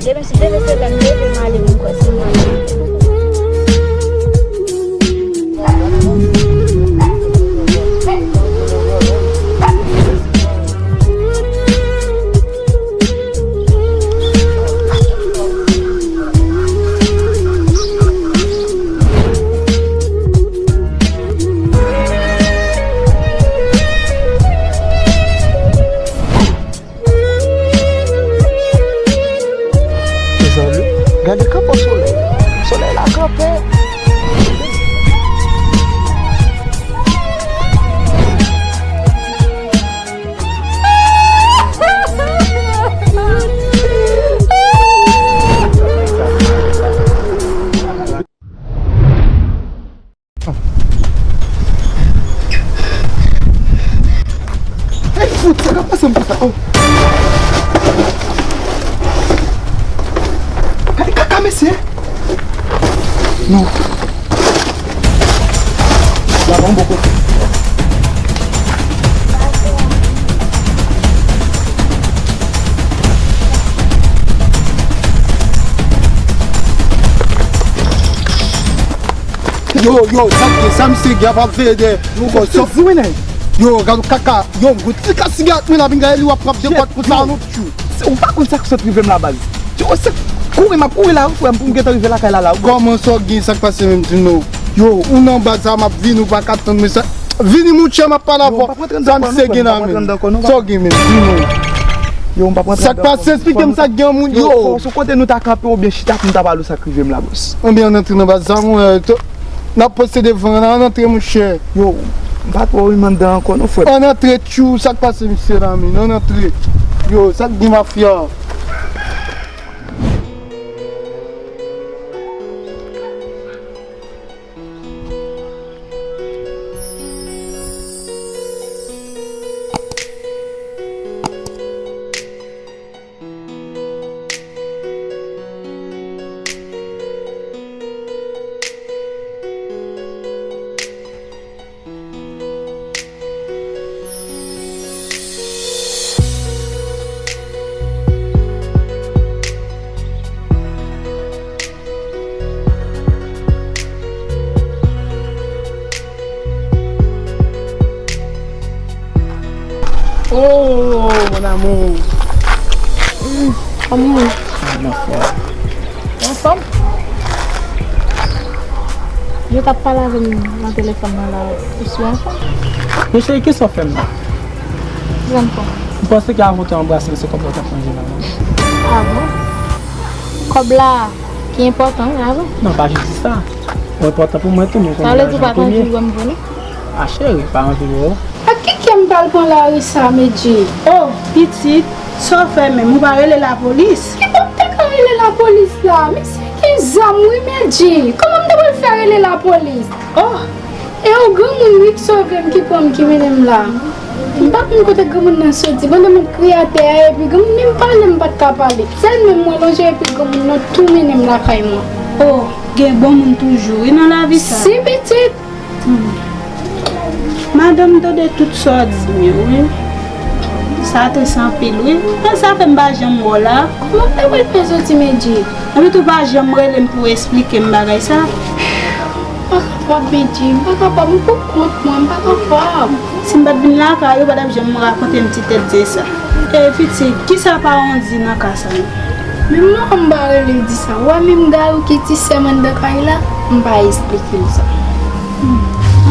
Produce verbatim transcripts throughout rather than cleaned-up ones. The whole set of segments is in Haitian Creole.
Demen si Dye vle se lè m leve m ale m kwè se mwen. Mezanmi, gade kanpe solèy. Solèy la kanpe. Ey, fout, sa k ap pase m konsa? Oh. Gade kaka, mesye. Non. La, bon, bon kote. Yo, yo, sa k gen, sa misye gen ap ap veye dèyè. Yo, gad yon kaka, yo, gwo ti ka sigarèt mwen la vin gaye li w ap frape de kwat konsa, non, tchou. Ou pa konn sa k sot rive m la, baz. Yo, se kouri m ap kouri la, wi, frè m, pou m gentan rive lakay la, la, wi. Kòman sa w gen, sa k pase menm, di m non? Yo, ou nan baz sa, m ap vini, ou pa ka tann mwen sa. Vini, monchè, m ap pale avè w. Sa misye gen la menm? Sa w gen menm, di m non. Yo, m p ap rantre anndan. Sa k pase, eksplike m sa k gen, moun, yo. Fò sou kote nou ta kanpe oubyen chita pou m ta pale w sa k rive m la, bòs. Anben, ann antre nan baz sa, mwen, n ap poste devan an, ann antre, monchè. Yo, m pa twò renmen anndan ankò, non, frè m. Ann antre, tchou, sa k pase, misye la, menm? Ann antre. Yo, sa k gen, mafya? Oh, mon amour. Kòman ou ye? Anfòm. Yo t ap pale avè m nan telefòn nan la, ou sou anfòm? Mesye, kisa w fè m la? Kisa m fè w? M panse ke avan w te anbrase m, se kòb la w t ap manje la, non? Ah bon? Kòb la ki enpòtan, wi, a vre? Non, pa jis di sa. Ou enpòtan pou mwen tou, men kounye a, jan premye. Sa vle di ou pa t anvi wè m vre, non? A cheri, pa anvi wè w. Ak ki kè m pral pran lari sa, Medjy? Oh, pitit, sa w fè menm? Ou pa rele lapolis? Kijan m te ka rele lapolis la? Misye gen zam wi, Medjy. Kòman m te pral fè rele lapolis? Oh! E yon granmoun wi k sove m, ki pran m, ki mennen m la. M pa konn kote granmoun nan soti. Pandan m ap kriye atè a, epi granmoun menm pale m pa t ka pale. Sèl men m mwen lonje epi granmoun nan tou mennen m lakay mwen. Oh, gen bon moun toujou wi nan lavi sa. Si pitit! Hmm. Madanm, m tande tout sa w di m yo, wi. Sa tris anpil, wi. Sa fè m pa janm wè w la. Kòman m ta pral fè soti, Medjy? Epi tou pa janm rele m pou w esplike m bagay sa. M pa kapab, Medjy. M pa kapab. M pou kont mwen. M pa kapab. Si m pa t vin lakay ou, ou pa t ap janm rakonte m ti tèt dye sa. E pitit, kisa paran w di nan ka sa menm? Menm manman m pa rele di sa. Ou wè menm Gayou ki ti sè m anndan kay la, m pa esplike l sa. Hmm.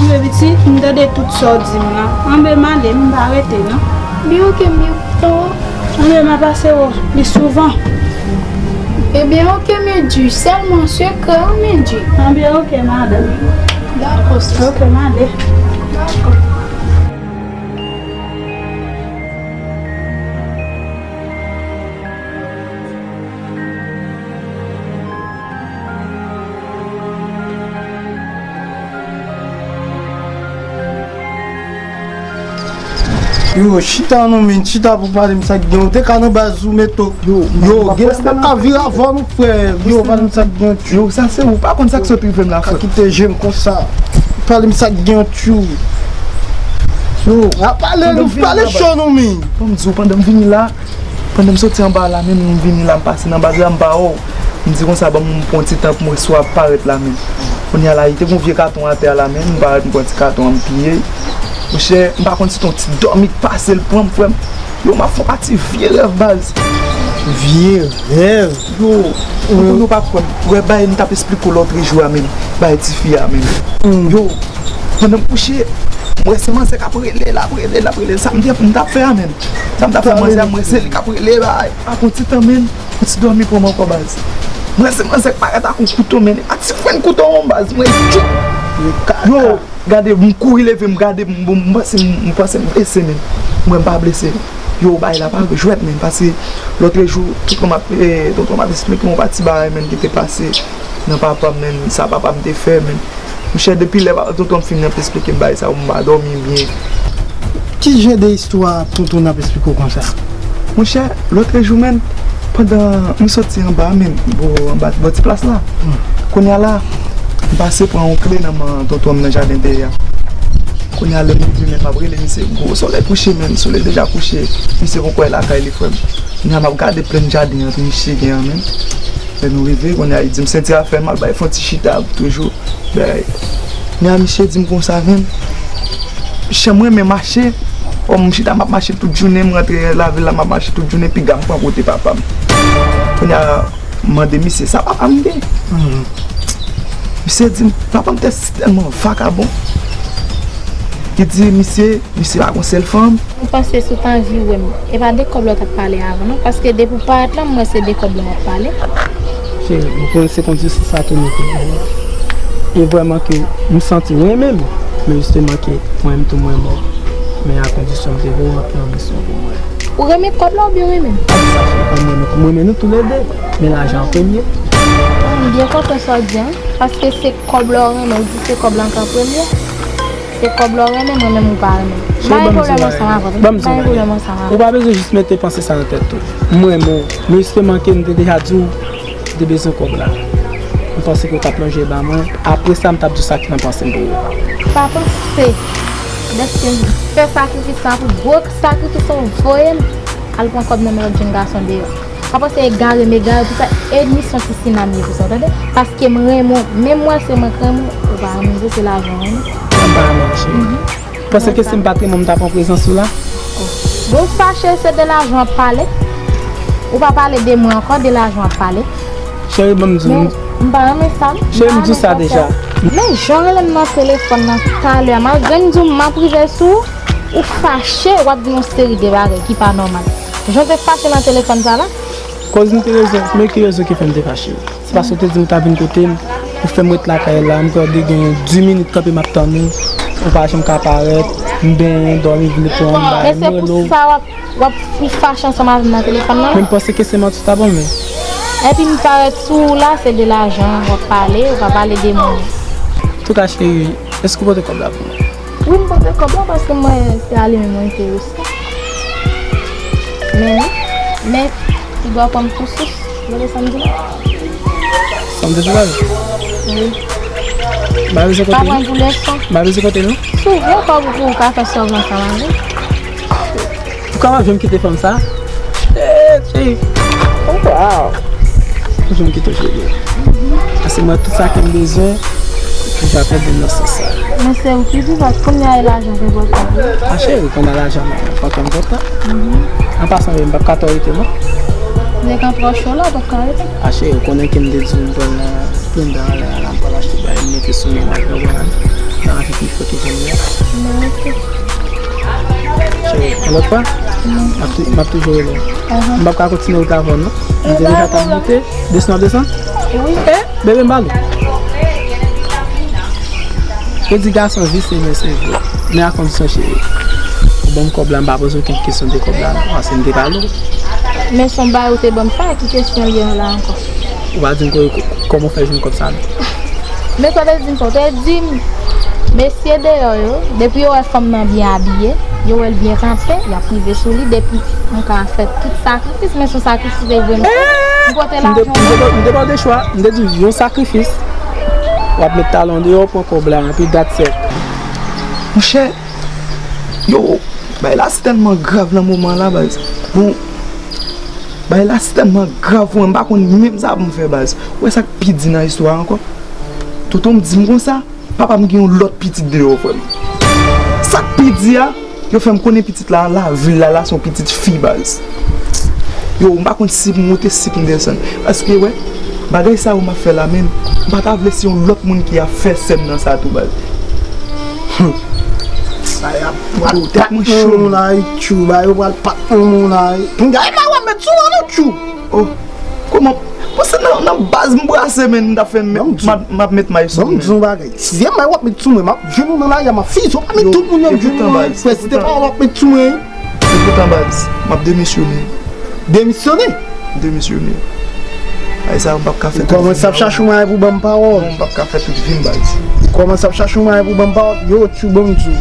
Anben pitit, m tande tout sa w di m lan. Anben m ale, m pa rete non. Byen oke, m byen kontan wè w. Anben m a pase wè w pi souvan. Ebyen oke, Medjy, sèlman sekrè wi, Medjy. Anben oke, madanm. Dakò, sista. Oke, m ale. Dakò. Yo, chita non, men, chita pou pale m sa k gen. Ou te ka nan baz ou, men to. Yo, yo, gen lè m ka vire avè w non, frè. Yo, pale m sa k gen, tchou. Yo, sa se ou. Pa konn sa k sot rive m la, frè. Ka kite je m konsa. Pale m sa k gen, tchou. Yo, a pale, nou pale cho non, men. Ban m di w, pandan m vini la, Pandan m soti anba la menm, m vini la, m pase nan baz la, m pa wè w. M di konsa, ban m pran yon ti tan pou m wè si w ap parèt la menm. Kounye a la, li te gen yon vye katon atè a la menm, m parèt, m pran ti katon an, m piye. Monchè, m pa konn si t on ti dòmi k pase l pran m, frè m. Yo, m ap fè yon pati vye rèv, baz. Vye rèv? Yo, ou konn ou pa kwè m. Wè, bay, m t ap esplike w lòtrejou a menm. Bay tifi a menm. Yo, pandan m kouche, m wè se manzè k ap rele l, ap rele l, ap rele l. Sa m te, m t ap fè a menm. Sa m t ap fè manzè a, m wè se li k ap rele, bay. Apre yon ti tan, menm, yon ti dòmi pran m ankò, baz. M wè se manzè k parèt ak yon kouto, menm. A ti frenn kouto, baz. M wè, tchou. Yo, gade, m kouri leve, m gade, m, m panse, m panse m blese, menm. M wè m pa blese. Yo, bay la pa jwèt, menm, paske lòtrejou, tonton m ap, eh, tonton m ap esplike m yon pati bagay, menm, ki te pase nan papa m, menm, sa papa m te fè, menm. Monchè, depi lè pa, tonton m fin ap esplike m bagay sa yo, m pa dòmi byen. Ki jan de istwa tonton n ap esplike w konsa? Monchè, lòtrejou, menm, pandan m soti anba, menm, bò, anba, bò ti plas la, kounye a la, m pase pran yon kle nan men tonton m nan jaden dèyè a. Kounye a, lè m rive, menm, m ap rele misye, gwo solèy kouche, menm, solèy deja kouche, misye poko wè lakay li, frè m. Kounye a, m ap gade plenn jaden an, tou misye gen an, menm. Lè nou rive, kounye a, li di m senti afè m, al bay fè yon ti chita toujou. Bay. Kounye a, misye di m konsa menm, jan m renmen mache, o, m chita, m ap mache tout jounen, m rantre lavil la, m ap mache tout jounen, piga m pran kote papa m. Kounye a, m mande misye, sa papa m gen? Misye di m, papa m te tèlman vakabon. Li di, misye, misye pa gon sèl fanm. M panse si w t anvi wè m, e pa de kòb la w t ap pale avan non, paske depi w parèt la, m wè se de kòb la w ap pale. Cheri, m panse se konn di sa tou nou te gen. E vrèman ke m santi w renmen m, men jisteman ke mwen menm tou mwen mò. Men a kondisyon m te voye w antre nan misyon pou mwen. Ou renmen kòb la oubyen w renmen m? Pa di sa, cheri, pa m renmen nou, m renmen nou toulede, men lajan an premye. M byen konprann sa w di an, paske se kòb la w renmen, ou di se kòb la k an premye. Se kòb la w renmen, mwen menm ou pa renmen. M pa gen pwoblèm ansanm avè w. M pa gen pwoblèm ansanm avè w. Ou pa bezwen jis mete panse sa nan tèt ou. M renmen w. Men jisteman ke m te deja di w, m te bezwen kòb la. M panse ke w t ap lonje ba mwen. Apre sa, m t ap di w sa ki nan panse m pou ou. Pa panse. Dèske m fè sakrifis sa pou gwo sakrifis sa w voye m al pran kòb nan men lòt jenn gason deyò. Pa panse egare m egare pou sa, e misyon ti sinam ye pou sa, w tande? Paske m renmen w, menm mwen se mwen k renmen w, ou pa renmen m vre, se lajan w renmen. Mwen pa renmen w, cheri. Ou panse ke si m pa t renmen w, m t ap an prezans ou la? Bon, fache, se de lajan w ap pale. Ou pa pale de mwen ankò, de lajan w ap pale. Cheri, ban m di w. Men, m pa renmen sa, non. Cheri, m di w sa deja. Men jan w rele m nan telefòn nan talè a, malgre m di w m ap rive sou ou, ou fache, w ap di yon seri de bagay ki pa nòmal. Jan w te fache nan telefòn sa la? Koz nou te rezon, men ki rezon ki fè m te fache? Se paske w te di m w ta vin kote m, ou fè m ret lakay la, m kwè w te gen dis minit kanpe m ap tann ou, ou pa janm ka parèt, m benyen, dòmi vin pran m, bay, m rele w. Men se pou sa w ap, w ap, ou fache ansanm avè m nan telefòn nan? Men m panse ke se manti w t ap ban mwen. Epi m parèt sou ou la, se de lajan w ap pale, ou pa pale de mwen. Antouka, cheri, èske w pote kòb la pou mwen? Wi, m pote kòb la paske m wè se a li menm mwen enterese. Men, men, piga w pran m pou sous. Gade sa m di la. Sa m te di la? Wi. M pa bezwen konte non. Pa pran pou leson. M pa bezwen konte non. Si w gen kòb ou pou ou ka fè sa w vle ansanm avè m. Ou kapab janm kite fanm sa? Eh, cheri. Oh, wow. Ou janm kite w, cheri. Paske mwen, tout sa ke m bezwen, ou deja fè pou m nan sans sa. Men se ou ki pi fò, kounye a e lajan ki enpòtan. A, cheri, kounye a lajan nan enpòtan, enpòtan. An pasan, m p ap ka tò rete, non. Nèg an twò cho la, ou p ap ka rete. A, cheri, ou konnen ke m te di w m pral nan Splendah anlè a la, m pral achte bagay, m mete sou men m, ou konprann? Nan achte pi fò ke kounye a. Bon, ok. Cheri, yon lòt fwa, m ap tou-, m ap toujou rele w. M p ap ka kontinye wout la avè w, non. M te deja t ap monte, desann, ap desann. Wi. Eh, bebe, m pale. Yo di gason visye, men se vre. Men a kondisyon, cheri. Ou ban m kòb la, m pa poze w kèk kesyon de kòb la, non. Paske m te pale w. Men se yon bagay ou te ban m sa, ki kesyon l ye la ankò? Ou pa di m kò-, kòman w fè jwenn kòb sa, non. Men sa w te di m sa, w te di m, mesye deyò yo, depi yo wè fanm nan byen abiye, yo wè l byen kanpe, y ap rive sou li, depi m ka fè tout sakrifis, men se yon sakrifis te vre m fè. M pote lajan w. M te, m te ba w de chwa, m te di w yon sakrifis, w ap met talon deyò, w pran kòb la, epi that's it. Monchè, yo, bagay la se tèlman grav nan moman la, baz. Bon, Bagay la si tèlman grav pou mwen, m pa konn menm sa pou m fè, baz. Ou wè sa k pi di nan istwa a ankò? Tonton m di m konsa, papa m gen yon lòt pitit deyò, frè m. Sa k pi di a, yo fè m konnen pitit la, lavil la, la se yon pitit fi, baz. Yo, m pa konn si pou m moute, si pou m desann. Paske, wè, bagay sa yo m ap fè la, menm, m pa ta vle se yon lòt moun ki ap fè sè m nan sa tou, baz. Sa y ap pral pat moun la, wi, tchou, ba yo pral pat moun la, wi. Pou m gade, m ap met sou mwen, non, tchou. Oh, kòman? Bon, se nan, nan baz m brase, menm, m t ap fè, m ap, m ap met may sou mwen. Ban m di yon bagay. Sizyèm may w ap met sou mwen, m ap jwenn ou nan lari a, m ap fize w, pa met tout moun yo jwenn ou, frè, si te pa w ap met sou mwen. Epoutan, baz, m ap demisyone. Demisyone? Demisyone. Ay, sa yo m p ap ka fè tout. Kòmanse ap chache yon bagay pou ban m pawòl. Non, m p ap ka fè tout vi m, baz. Kòmanse ap chache yon bagay pou ban m pawòl. Yo, tchou, ban m di w.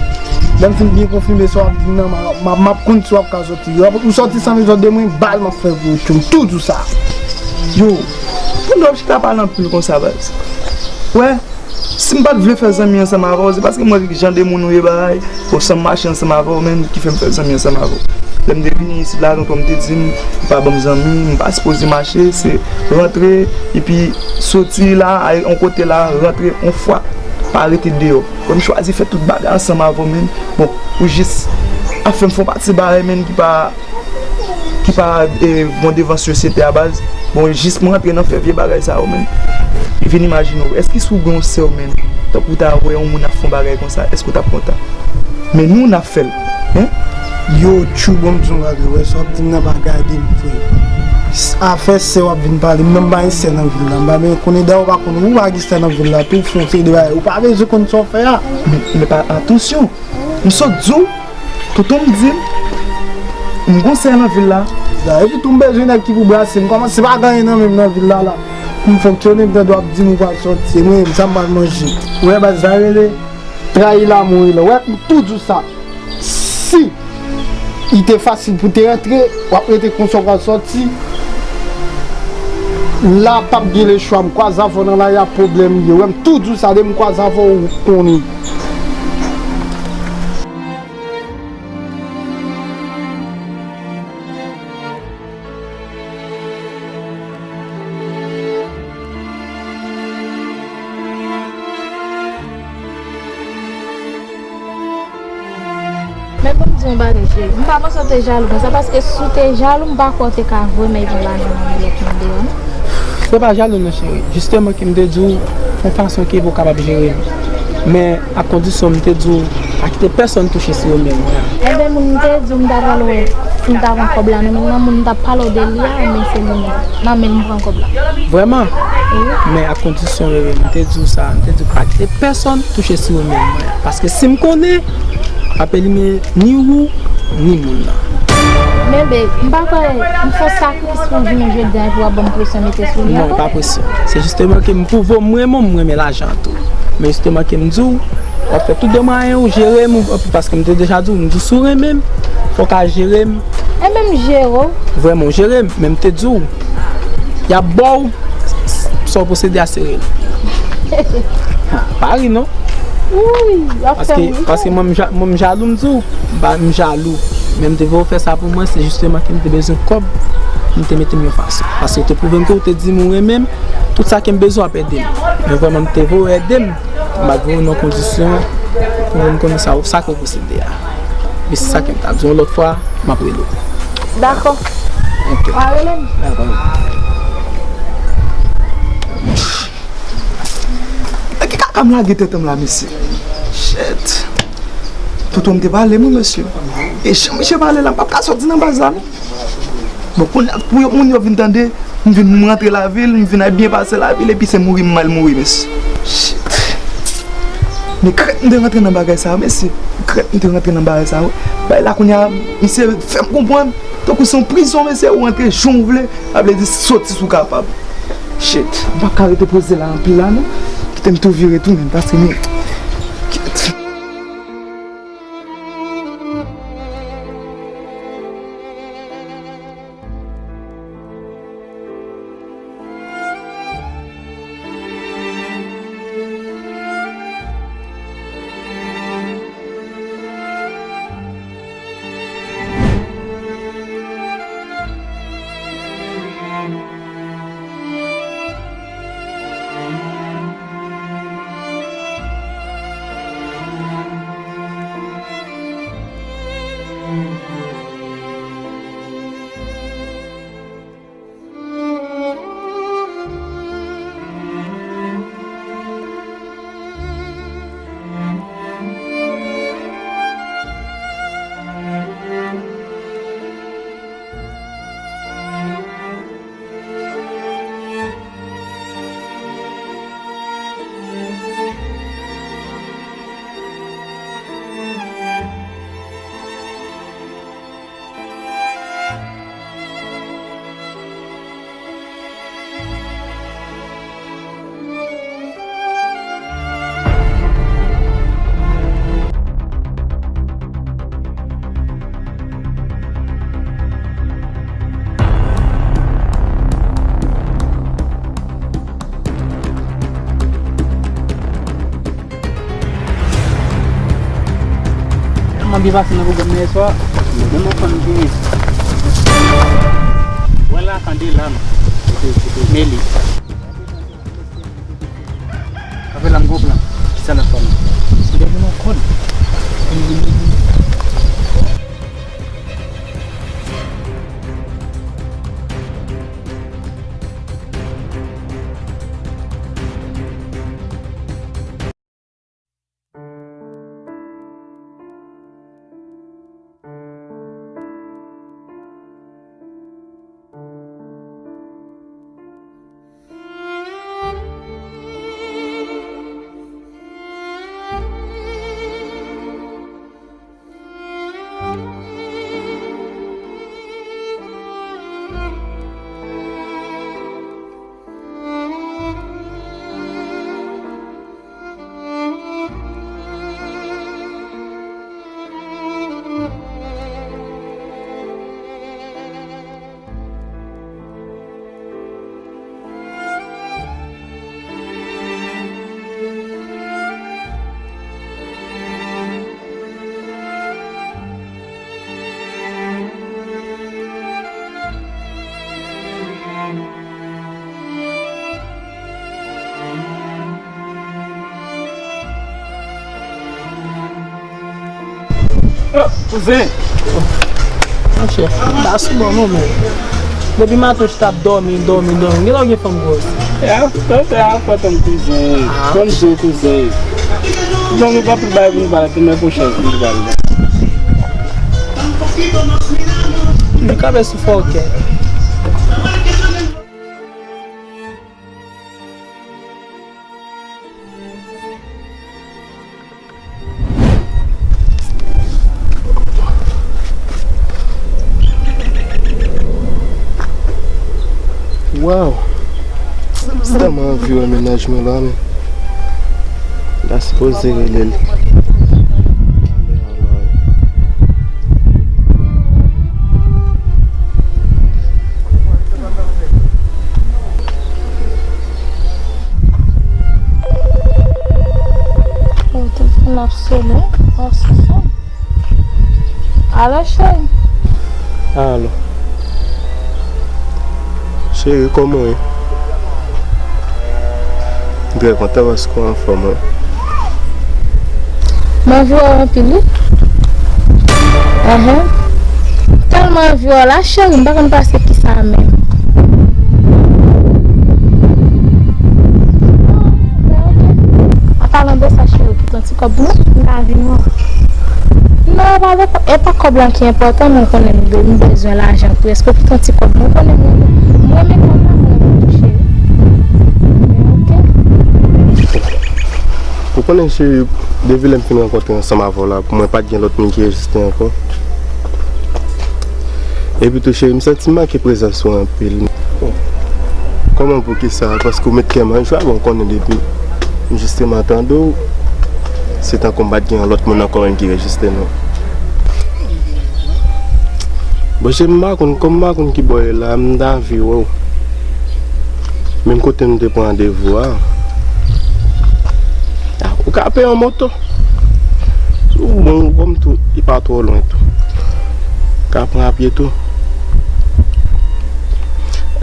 Lè m fin byen konfime sa w ap di m nan, m ap, m ap, m ap konn si w ap ka sòti. Ou sòti san vin zòt de mwen, bal m ap fè pou ou, tchou. M tou di w sa. Yo, poukisa w ap chita pale anpil konsa, baz? Wè, si m pa t vle fè zanmi ansanm avè w, se paske m wè jan de moun ou ye, bagay, ou sanm mache ansanm avè w menm, ki fè m fè zanmi ansanm avè w. Lè m te vini isit la, tonton m te di m, ou pa ban m zanmi, m pa sipoze mache, se rantre, epi soti la, al yon kote la, rantre yon fwa, pa rete deyò. Bon, m chwazi fè tout bagay ansanm avè w menm. Bon, ou jis ap fè m fè yon pati bagay menm ki pa ki pa, e, bon devan sosyete a, baz. Bon, jis mwen rantre nan fè vye bagay sa yo, menm. Vin imajine w, èske si w gen yon sè w, menm, tankou w ta wè yon moun ap fè yon bagay konsa, èske w t ap kontan? Men nou, n ap fè l, en? Yo, tchou, bon, m di yon bagay, wè, sa w ap di m nan pa gade m, frè. S-, afè sè w ap vin pale m nan, m pa gen sè nan vil la, m pa men konnen dayè w pa konn ou pa gen sè nan vil la, tou fè yon seri de bagay, ou pa bezwen konn sa w fè a. Men, men pa, atansyon, m sot di w, tonton m di m, m gon sè nan vil la. Dayè, epi tou m bezwen nèg ki pou brase m. Kòman se pa gen anyen nan men m nan vil la la. Pou m fonksyone, m tande w ap di m ou pral sòti. E mwen menm, sa m pral manje. Ou wè, baz, sa rele trayi lanmou wi la. Ou wè, m tou di w sa. Si li te fasil pou te rantre, w ap rete konsa w pral sòti. La p ap gen lechwa, m kwaze avè w nan lari a, pwoblèm li ye. Ou wè, m tou di w sa, depi m kwaze avè w, ou konnen. Men pou m di yon bagay, cheri, m pa panse w te jalou konsa, paske si w te jalou, m pa kwè w te ka vrèman epi lage yon lòt moun deyò, non. Se pa jalou non, cheri. Jisteman ke m te di w, yon fason ke pou w kapab jere m. Men, ak kondisyon m te di w, pa kite pèsonn touche sou yo menm. Enben, moun m te di w m ta pral wè, si m ta pran kòb la nan men l, moun m t ap pale w de li a, enben, se li menm. Nan men l m pran kòb la. Vrèman? Wi. Men ak kondisyon, bebe, m te di w sa, m te di w pa kite pèsonn touche sou yo menm mwen. Paske si m konnen, ap elimine ni ou, ni moun nan. Men, babe, m pa kwè m fè sakrifis pou jounen jodi a epi w ap ban m presyon mete sou li ankò. Non, pa presyon. Se jisteman ke m pwouve w m renmen w, m renmen lajan an tou. Men jisteman ke m di w, w ap fè tout de mwayen ou jere m, ou, paske m te deja di w, m di w si w renmen m, fò w ka jere m. Enben m jere w. Vrèman, w jere m, men m te di w, y ap ba w sa w posede a, sere l. Pa ri non. Wi, w ap fè m ri. Paske, paske mwen m ja-, mwen m jalou, m di w, m pa, m jalou. Men m te vle w fè sa pou mwen, se jisteman ke m te bezwen kòb, m te mete m yon fason. Paske w te pwouve m ke w te di m ou renmen m, tout sa ke m bezwen w ap ede m. Men vrèman m te vle w ede m, m pa t vle w nan kondisyon pou moun konnen sa, sa ke w posede a. Men se sa ke m t ap di w, yon lòt fwa, m ap rele w. Dakò. Ok. W a rele m? Dakò. Nan ki kaka m lage tèt an m la, mesye? Shit. Tonton m te pale m wi, mesye. E jan misye pale la, m p ap ka sòti nan baz la non. Bon, kounye a, pou yo, moun yo vin tande, m vin, m rantre lavil, m vin al byen pase lavil, epi se mouri m mal mouri, mesye. Shit. Men krèt m te rantre nan bagay sa yo, mesye. Krèt m te rantre nan bagay sa yo. Bagay la kounye a, misye fè m konprann, tankou se yon prizon, mesye, ou rantre jan w vle, sa vle di soti si w kapab. Shit, m p ap ka rete poze la anpil la non. Kite m tou vire tounen, paske men, kèt. Li pase nan pwogram nan yè swa. Menm yon fanm genyen. Wè la, tande la m. Men li. Apre la m gon plan. Kisa n ap fè la? Li depi nan kòd. Oh, kouzen! Monchè, m pa sou bò non, men. Depi maten w chita ap dòmi, dòmi, dòmi. Genlè w gen fanm gwòs. Ya, sa se afè tann kouzen. Ah. Ban m di w kouzen. Bon, nou pa pou bay pou nou pale, men pou chèz pou nou pale. Li kanpe sou fòkè. Waw! M tèlman anvi wè mennaj mwen la, men. M ta sipoze rele l. Oh, telefòn ap sonnen. Oh, se sa. Alo, cheri. Alo. Cheri, kòman w ye? M trè kontan paske w anfòm, wi. M anvi wè w anpil, wi. Ahan. M tèlman anvi wè w la, cheri, m pa konn pase kisa menm. An palan de sa, cheri, ou kite yon ti kòb pou mwen? M ta vin wè w. Non, e pa, e pa kòb la ki enpòtan, men w konnen m be-, m bezwen lajan prèske. Ou kite yon ti kòb, mwen konnen mwen, mwen renmen kòb la, mwen renmen tou, cheri. Ok. Ou konnen, cheri, depi lè m fin rankontre ansanm avè w la, pou mwen pa t gen lòt moun ki egziste ankò. Epi tou, cheri, m santi m manke prezans ou anpil. Kòman, poukisa? Paske w met kè m an jwa, bon, w konnen depi m jisteman tande w, se tankou m pa t gen yon lòt moun ankò menm ki rejistre, non. Bon, cheri, m pa konn, kòm m pa konn ki bò w ye la, m ta anvi wè w. Menm kote nou te pran randevou a. Ah, ou ka peye yon moto. Si w bon, ou bon tou, li pa twò lwen tou. Ou ka pran apye tou.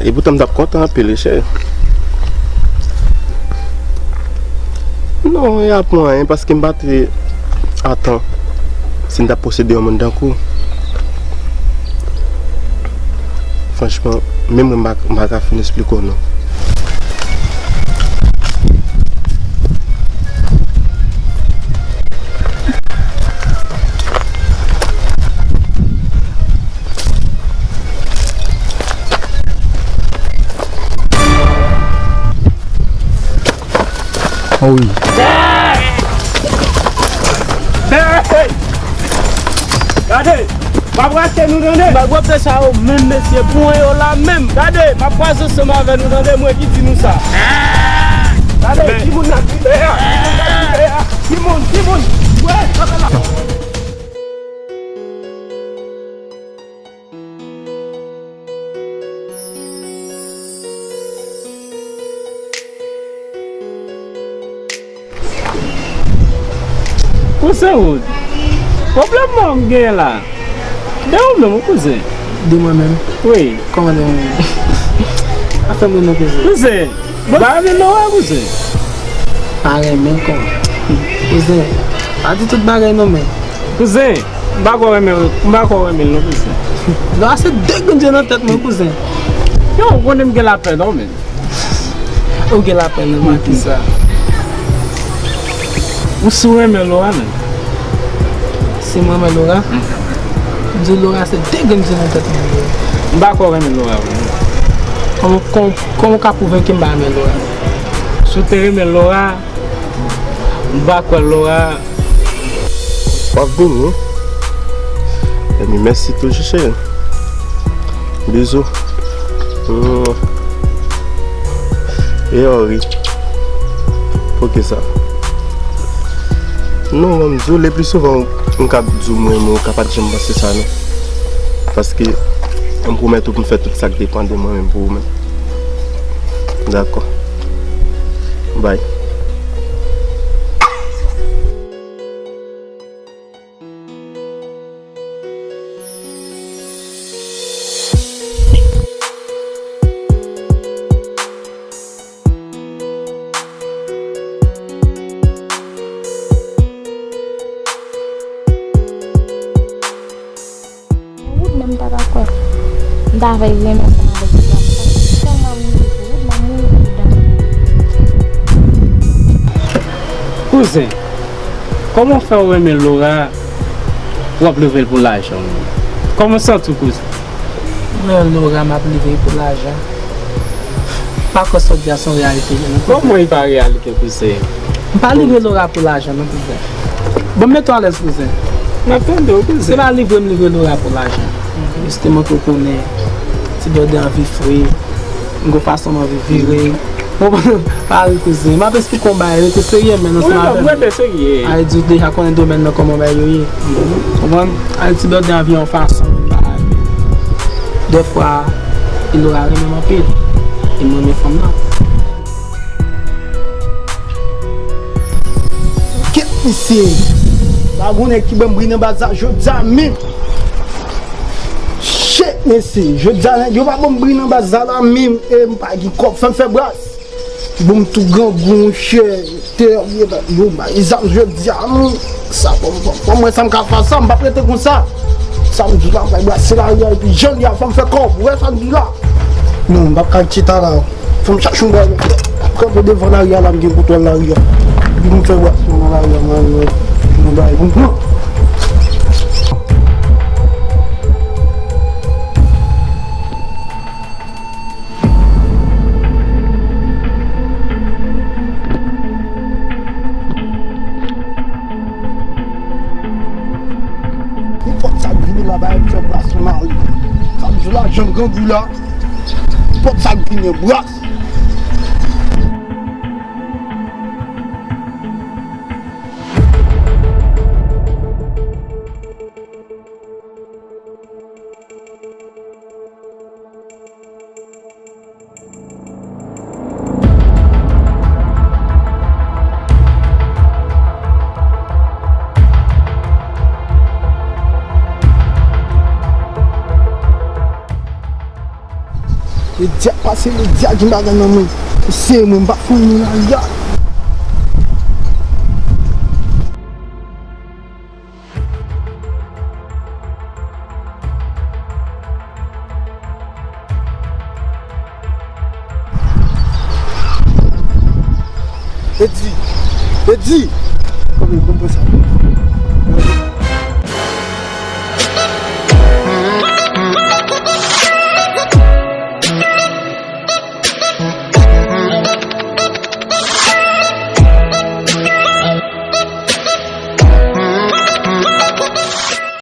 E poutan m t ap kontan anpil, wi, cheri. Non, y ap anyen, paske m pa te atan si m t ap posede yon moun tankou w. Franchman, menm mwen m pa, m pa ka fin esplike w non. Oh wi. Hey! Gade! M ap rache nou, tande! Bagwòp de sa yo menm, mesye, pwen yo la menm. Gade, m ap kwaze ansanm avè nou, tande, mwen ki di nou sa. Gade, timoun nan ki dèyè a, timoun nan ki dèyè a, timoun, timoun, wè, gade la. Kouzen Wood, Pwoblèm mwen m genyen la. De ou menm, wi, kouzen. De mwen menm? Wi. Kòman de mwen menm? Afè mwen non, kouzen. Kouzen, m pa renmen Laura, kouzen. Pa renmen kòman? Kouzen, pa di tout bagay non, men. Kouzen, m pa kwè w renmen, m pa kwè w renmen l non, kouzen. Laura se de grenn je nan tèt mwen, kouzen. Yo, ou konnen m gen lapèn non, men. Ou gen lapèn nan maten sa. Ou si w renmen Laura menm? Si m renmen Laura? M di w Laura se de grenn je nan tèt mwen li ye. M pa kwè w renmen Laura vre. Kòman, kòman, kòman w ka pwouve ke m pa renmen Laura? Si w te renmen Laura, m pa kwè Laura. W ap vini wi. Ebyen mèsi toujou cheri. Bizou. Hmm. E ori. Poukisa? Non, ban m di w, le pli souvan m ka di w mwen, men w ka pa t janm panse sa non. Paske m pwomèt ou pou m fè tout sa k depann de mwen menm pou ou menm. Dakò. Bye. Wood menm m pa ka kwè. M ta fè renmen ansanm avèk Wood la. Tèlman m mouri pou Wood, m ap mouri pou Wood la. Kouzen, kòman fè w renmen Laura, w ap leve l pou lajan? Kòman w santi w, kouzen? Mwen, Laura, m ap leve l pou lajan. M pa kwè sa w di a se yon reyalite vre non, kouzen. Kòman e pa reyalite, kouzen? M pa livre Laura pou lajan non, kouzen. Bon, mete w alèz, kouzen. M ap tande w, kouzen. Se pa livre m livre Laura pou lajan. Jisteman ke w konnen, ti blòdè anvi fre, m gon fason m anvi vire. Bon, pa ri, kouzen. M ap esplike w yon bagay, rete serye, men ansanm avè m. Wi, non, m rete serye. Ay di w deja konnen domèn nan kòman bagay yo ye. Konprann? Ay ti blòdè anvi yon fason bagay. Dèfwa, e Laura renmen m anpil. E m renmen fanm nan. Kèt mesye. Pa gon nèg ki ban m bri nan baz la jodi a menm. Shit, mesye. Jodi a nèg yo pa ban m bri nan baz la la menm. E m pa gen kòb, fè m fè bras. Bon, m tou grangou, monchè. Te, yo, yo bay zam jodi a, non. Sa, bon, bon, bon, mwen, sa m ka fè sa, m p ap rete konsa. Sa m di la, m pral brase lari a, epi jan l ye a, fò m fè kòb. Ou wè sa m di la? Non, m p ap ka chita la. Fò m chache yon bagay. Kanpe devan lari a la, m gen kontwòl lari a. Epi m fè bwat nan lari a, mwen, mwen, mwen bay, m pran. Nenpòt sa k vini la, bay m fè bras mari. Sa m di la, jan grangou la. Nenpòt sa k vini, bras. Medya pase, medya gen bagay nan men. Se mwen, m pa konn nan lari a. Edi! Edi! Kòman, kòman sa?